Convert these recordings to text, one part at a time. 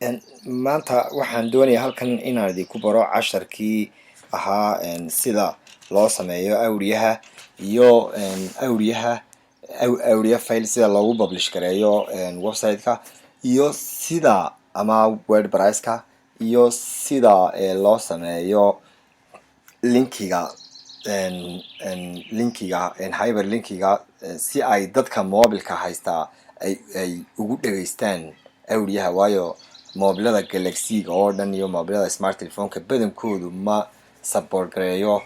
Maanta waxaan doonayaa halkan inaan idinku baro casharkii ahaa sida loo sameeyo audioha iyo audioha, audio file sida loogu publish gareeyo website-ka iyo sida ama WordPress-ka iyo sida loo sameeyo linkiga hyperlinkiga si ay dadka mobilka haystaa ay ugu dhegeystaan audioha. Waayo, mobilada Galaxyga oo dhan iyo mobilada smart telephoneka badankoodu ma support gareeyo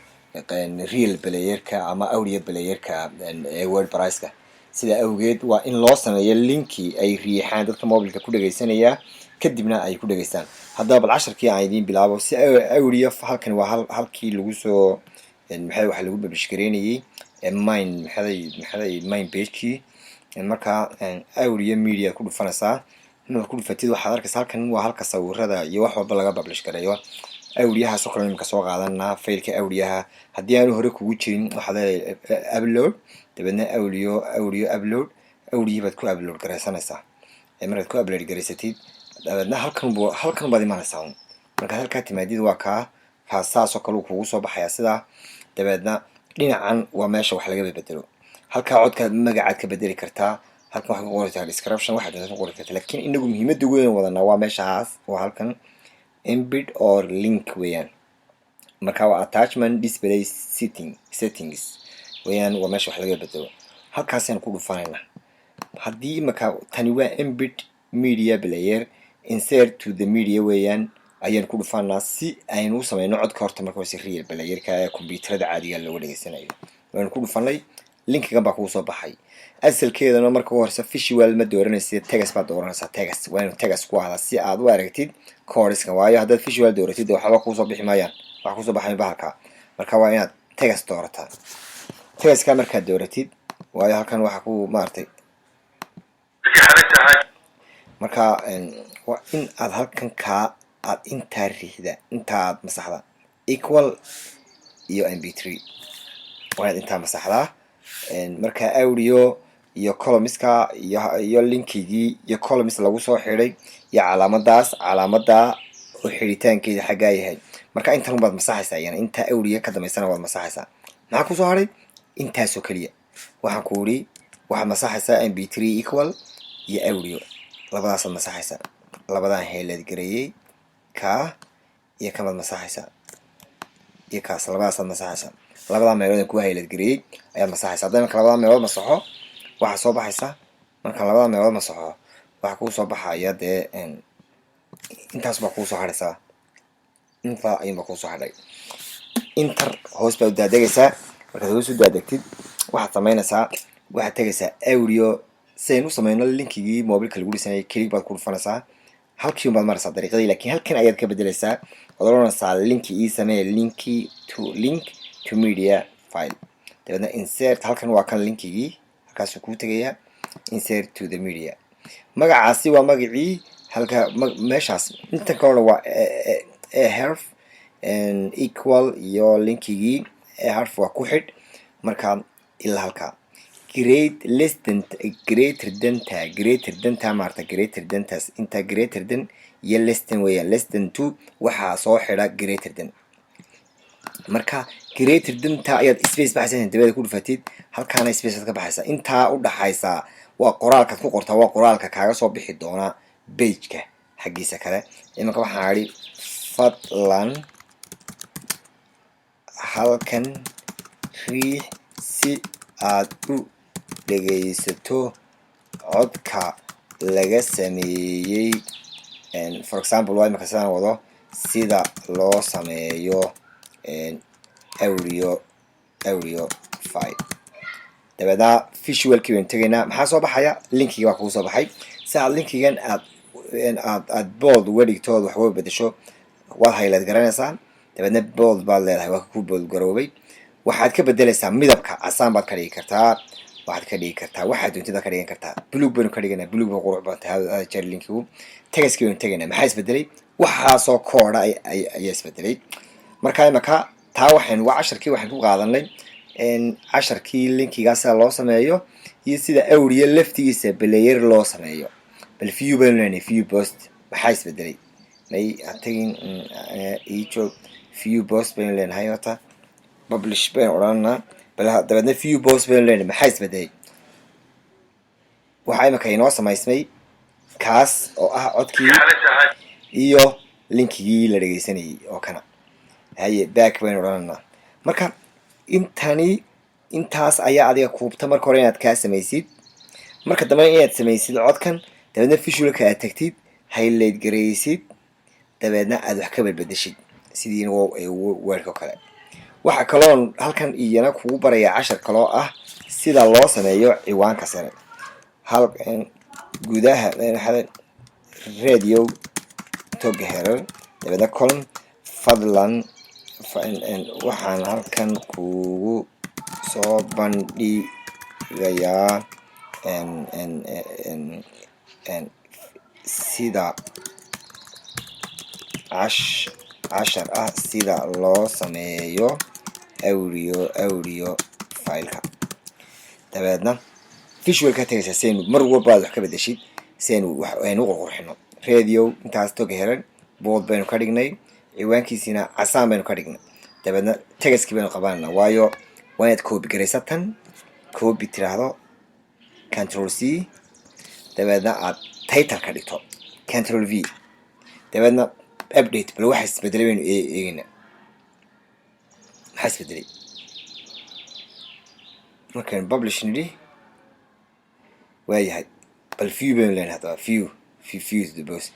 real playerka ama audio playerka ee WordPress-ka. Sida awgeed waa in loo sameeyo linki ay riixaan dadka mobilka ku dhegeysanaya, kadibna ay ku dhegeystaan. Haddaba bal casharkii aan idiin bilaabo. Si audio, halkan waa halkii lagu soo maxay waxa lagu publish gareynayay main maxay main pagekii. Marka audio media ku dhufanaysaa. Markaad ku dhufatid, waxaad arkaysa halkan waa halka sawirada iyo wax walba laga publish gareeyo. Audiohaas oo kale imika soo qaadanaa, failka audioha. Haddii aanu hore kugu jirin, waxaad leedahay upload, dabeedna audio upload, audio baad ku upload garaysanaysaa. Markaad ku upload garaysatid, dabeedna halkan baad imanaysaa. Markaad halkaa timaadid, waa kaa saas oo kale uu kugu soo baxayaa sidaa. Dabeedna dhinacan waa meesha wax laga bedelo. Halkaa codka magacaad ka bedeli kartaa, halkan waxaad ku qori kartaa description, waxaad doonta ku qori kartaa. Laakiin inagu muhiimadda weyn wadanaa waa meeshaas, waa halkan embed or link weeyaan. Marka waa attachment display settings weeyaan, waa meesha wax laga bedelo. Halkaasaynu ku dhufanaynaa. Haddii imaka tani waa embed media player, insert to the media weeyaan, ayaan ku dhufanaa si aynu u sameyno codka. Horta marka hose real playerka ee computerada caadiga looga dhegeysanayo waynu ku dhufanay. Linkigan baa kugu soo baxay. Asalkeedana marka ugu horeysa visual ma dooranaysid, text baad dooranaysaa. Text waa inuu text ku ahdaa si aad u aragtid codeska. Waayo, haddaad visual dooratid, dee waxba kuusoo bixi maayaan, waxa kusoo baxay bahalka. Marka waa inaad text doorataa. Textka markaad dooratid, waayo halkan waxa ku maaragtay, marka waa in aad halkan kaa aad intaa riixda, intaa aad masaxda equal iyo MP3, waa inaad intaa masaxdaa. Marka audio iyo columnska iyo linkigii iyo columns lagu soo xidhay iyo calaamadaas, calaamada oo xidhitaankeeda xaggaa yahay. Marka intan baad masaxaysaa, iyana intaa audio ka dambaysana waad masaxaysaa. Maxaa kusoo hadhay? Intaasoo keliya. Waxaan ku idhi waxaad masaxaysaa MP3 equal iyo audio, labadaasaad masaxaysaa. Labadaan highlight gareeyey, kaa iyo kamaad masaxaysaa iyo kaas, labadaasaad masaxaysaa. Labadaa meelood ku highlight gareeyey ayaad masaxaysaa. Hadda marka labadaa meelood masaxo, waxaa soo baxaysa, marka labada meelood masaxo, waxaa kuu soo baxaya dee intaas baa kuusoo hadhaysaa. Intaa ayuun baa kuusoo hadhay. Enter, hoos baad u daadegaysaa. Markaad hoos u daadegtid, waxaad samaynaysaa, waxaad tegaysaa audio. Siaynu u sameyno linkigii mobilka lagu dhisanayay, click baad ku dhufanaysaa. Halkii un baad maraysaa dariiqadii, lakin halkan ayaad ka bedelaysaa. Waad oranaysaa linki ii samee, link to media file, dabeedna insert. Halkan waa kan linkigii, halkaasuu kuu tegayaa. Insert to the media, magacaasi waa magacii halka meeshaas. Intan kalena waa a href equal iyo linkigii. A href waa ku xidh. Marka ilaa halka great less than, greater than ta, greater than ta maarta, greater than taas, inta greater than iyo less than weeyaan. Less than two waxaa soo xidha greater than. Marka greater than-ta ayaad space baxaysa, dabada ku dhufatid, halkaana space aad ka baxaysa. Intaa u dhaxaysa waa qoraalkaad ku qortaa, waa qoraalka kaaga soo bixi doona pageka xaggiisa kale. Imanka waxaan idhi "Fadlan halkan riix si aad u dhegaysato codka laga sameeyey", for example, waa imika sidaan wado, "sida loo sameeyo audio file". Dabeedna visualkii baynu tegaynaa. Maxaa soo baxaya? Linkigi baa kugu soo baxay. Si aad linkigan aad bold uga dhigto ood wax uga bedesho, waad highlight garanaysaa, dabeedna bold baad leedahay. Waa ku bold garoobay. Waxaad ka bedelaysaa midabka, casaan baad ka dhigi kartaa, waxaad ka dhigi kartaa waxaad doontid baad ka dhigan kartaa. Blue baynu ka dhiganaa, blue ba qurux badan tahay jeer. Linkigu textkii baynu tegaynaa. Maxaa isbedelay? Waxaasoo koodha ayaa isbedelay. Marka imaka taa waxaynu waa casharkii waxaynu ku qaadanay casharkii linkigaa sida loo sameeyo iyo sida audio laftigiisa player loo sameeyo. Bal view baynu leenahay, view post. Maxaa isbedelay? May ha tagin, ii joog. View post baynu leenahay horta, publish baynu odhananaa. Bal dabeedna view post baynu leenahay. Maxaa isbedelay? Waxaa imika inoo samaysmay kaas oo ah codkii iyo linkigii la dhegeysanayay oo kana. Haye, back baynu odhananaa. Marka intani intaas ayaa adiga kuubta. Marka hore inaad kaa samaysid, marka dambena inaad samaysid codkan, dabeedna visualka aad tagtid, highlight garaysid, dabeedna aad wax ka bedbedeshid sidii Wordka oo kale. Waxaa kaloon halkan iyana kugu barayaa cashar kaloo ah sida loo sameeyo ciwaanka sare. Hal gudaha Radio Toga Herer, dabeedna colon, fadlan waxaan halkan kugu soo bandhigayaa sida cashar ah sida loo sameeyo audio fileka. Dabeedna visual ka tegaysaa si aynu mar walba aad wax ka bedeshid, si aynu wax aynu u qurqurxino. Radio intaas Toga Herer, bold baynu ka dhignay, ciwaankiisina casaan baynu ka dhignay. Dabeedna textkii baynu qabanayna, waayo waa inaad copy garaysa tan, copy tiraahdo, Control C, dabeedna aad title ka dhigto, Control V, dabeedna update. Bal waxa isbedelay baynu eegeynaa. Maxaa isbedelay markaynu publish nidhi? Waayahay, bal view baynu leenahay haddaba. View to the post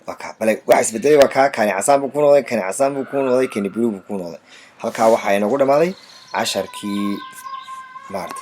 waa kaa. Bale waxa isbedelay waa kaa. Kani casaan buu ku noqday, kani casaan buu ku noqday, kani blue buu ku noqday. Halkaa waxaa inagu dhamaaday casharkii maarata.